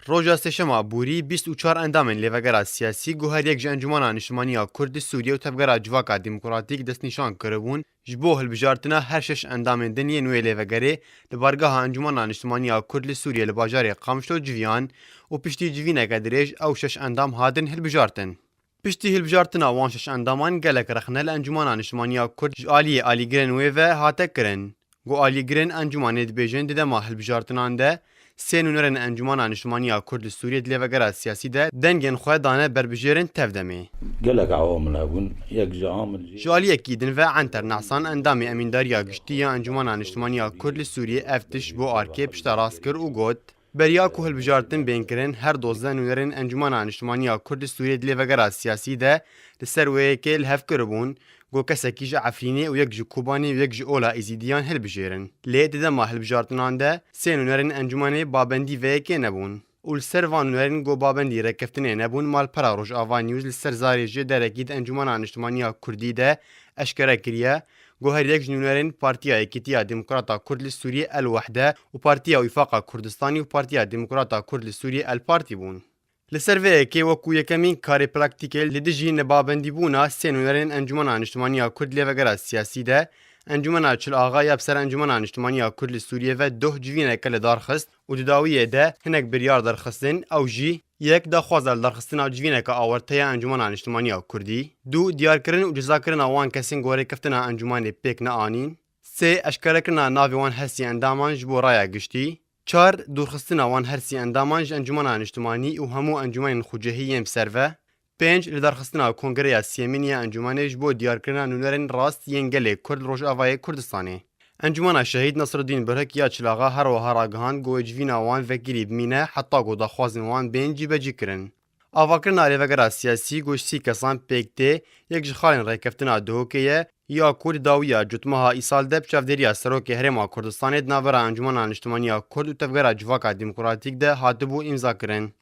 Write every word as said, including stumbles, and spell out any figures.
Roja Sêşema borî bîst û çar endamên Lêvegera Siyasî ku her yek ji Encûmena Niştimanî ya Kurd li Sûriyê û Tevgera Civaka Demokratîk destnîşan kiribûn, ji bo hilbijartina her şeş endamên din yên wê lêvegerê li bargeha Encûmena Niştimanî ya Kurd li Sûriyê li bajarê Qamişlo civiyan û piştî civîneke dirêj ew şeş endam hatin hilbijartin. Piştî hilbijartina wan şeş endaman gelek rexne li Encûmena Niştimanî ya Kurd ji aliyê alîgirên wê ve hate kirin. Ku alîgirên encûmanê dibêjin di dema hilbijartinan de sê nûnerên Encûmena Niştimanî ya Kurd li Sûriyê di lêvegera siyasî de dengên xwe dane berbijêrên tevdemê. Gelek awamil hebûn, yek ji amil jî Ji aliyekî din ve Enter Nehsan endamê Emîndariya Giştî ya Encûmena Niştimanî ya Kurd li Sûriyê ev tişt bo arkê pişterast kir û got, Beriya ku hilbijartin bên kirin, her dozdeh nûnerên Encûmena Niştimanî ya Kurd li Sûriyê di lêvegera siyasî de li ser wê yekê li hev kiribûn, ku kesekî ji Efrînê û yek ji Kobanê û yek ji Ola Êzîdiyan hilbijêrin. Lê di dema hilbijartinan de sê nûnerên encûmenê babendî vê yekê nebûn. Û li ser van nûnerên ku babendî rêkeftinê nebûn, Malpera Rojava News li ser zarê ji derekî di Encûmena Niştimanî ya Kurdî de eşkere kiriye, ku her yek ji nûnerên Partiya Yekîtiya Demokrata Kurd li Sûriyê El Wehde û Partiya Wîfaqa Kurdistanî û Partiya Demokrata Kurd li Sûriyê El Partî bûn. Li ser vê yekê wekû yekemîn karê praktîkê li dijî nebabendîbûna sê nûnerên Encûmena Niştimanî ya Kurd lêvegera siyasî de, Encûmena Çil Axa ya bi ser Encûmena Niştimanî ya Kurd li Sûriyê ve doh civîneke li dar xist û di dawiyê de hinek biryar derxistin, ew jî: Yek, daxwaza lidarxistina civîneke awarte ya Encûmena Niştimanî ya Kurdî. Du, diyarkirin û cezakirina wan kesên ku rêkeftina encûmanê pêk neanîn. Sê, eşkerekirina navê wan her sî endaman ji bo raya giştî. Çar, dûrxistina wan her sî endaman ji Encûmena Niştimanî û hemû encûmenên xucehî yên bi ser ve. Pênc, lidarxistina Kongreya Siyemîn ya Encûmenê ji bo diyarkirina nûnerên rast yên gelê Kurd li Rojavayê Kurdistanê. Encûmena Şehîd Nasrudîn Birhik ya Çil Axa her wiha ragihand ku wê civîna wan vekirî bimîne heta ku daxwazên wan bên cîbecîkirin. Avakirina lêvegera siyasî ku ji sî kesan pêk tê, yek ji xalên rêkeftina Duhokê ye, ya ku di dawiya cotmeha îsal de bi çavdêriya Serokê Herêma Kurdistanê di navbera Encûmena Niştimanî ya Kurd û Tevgera Civaka Demokratîk de hatibû îmzakirin.